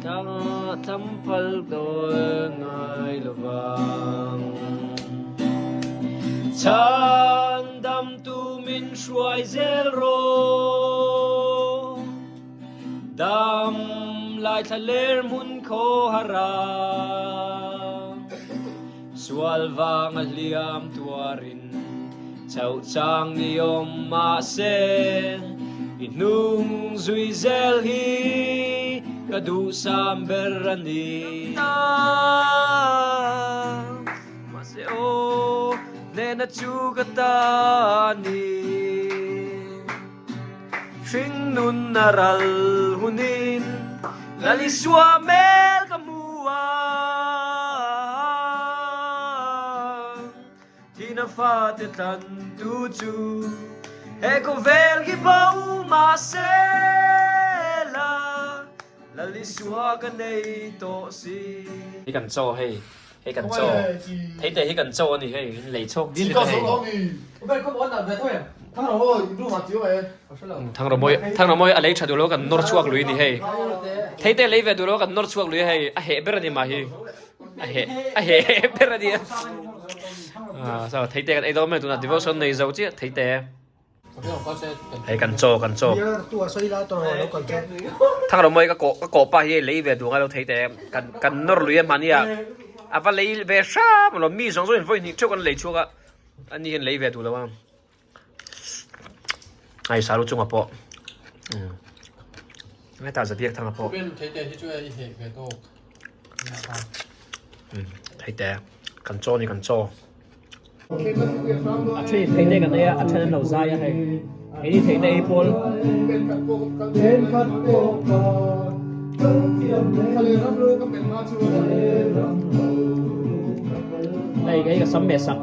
Thlam phal dawl ngai lovang. Chhandamtu min hruai zel rawh. Dam lai thla ler hmun khaw hara. Sual vang a hliam tuarin chauh chang ni awm mahse i hnung zui zel hi ka duhsam ber a ni. Mahse aw hnehna chu ka ta a ni. Hringnun a ral hunin Lalisua hmel ka hmu a, Thihna fate tlantu chu he khawvel hi bo mahse la Lalisua ka nei tawh si. Hi kan chaw hei, hei kan chaw, theite hi kan chaw a ni hei, in lei chhuak dil in hei. Thangramawi, Thangramawi a lei tha duh lo kan nawr chhuak lui a ni hei, theite lei ve duh lo kan nawr chhuak lui a hei, a heh ber a ni mah hi, a heh, a heh ber a ni a, theite kan ei dawn mai tunah devotion nei zo chiah theite. Hei kan chaw kan chaw. Thang ro mawi ka kawh ka kawh pa hi lei ve duh ngailo thei te kan kan nawr lui a hmani a a va lei ve hram lo mi zawng zawng in vawi hnih theuh kan lei chhuak a ani hian lei ve duh lo a ai salu chunga pawh hetah zabiak thanga pawh thei te kan chaw ni kan chaw. A then in theihna kan ei a, a then an lo zai a hei. Keini theihna ei pawl. Hei kei ka sam ve sak.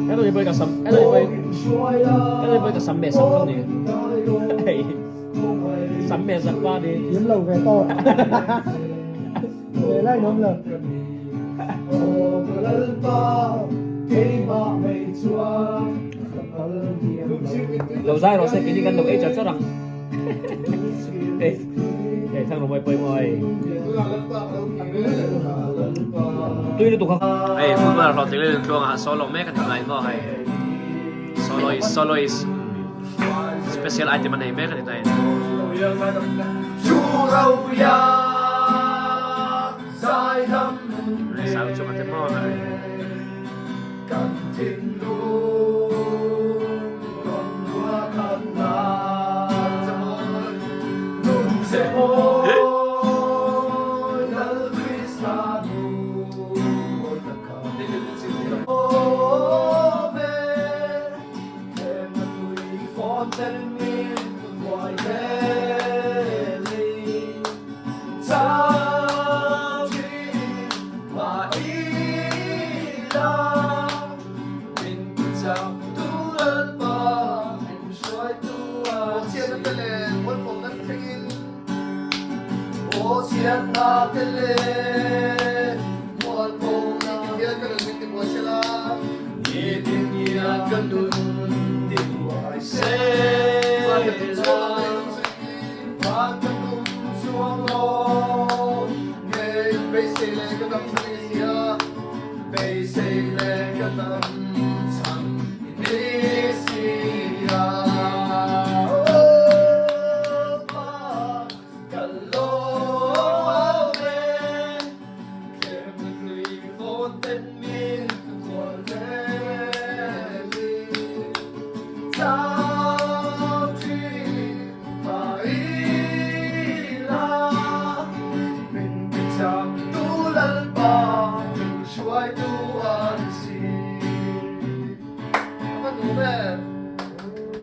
Hello boy ka sam hello boy. Hello boy ka sam ve sak tho ni. Hei sam ve sak pa ni. Thiam lo ve tawk. Ve lai nawm lo. Lo zai rawh se keini kan lo ei char char ang. Ei ei thang rawh mawi pawimawh ei. Tui lutuk kha. Hei football hlawhtling leh tluang ah solo mek a ni ngai maw hei. Solo is solo is special item a nei mek a ni ngai. Sau chung a te maw hei.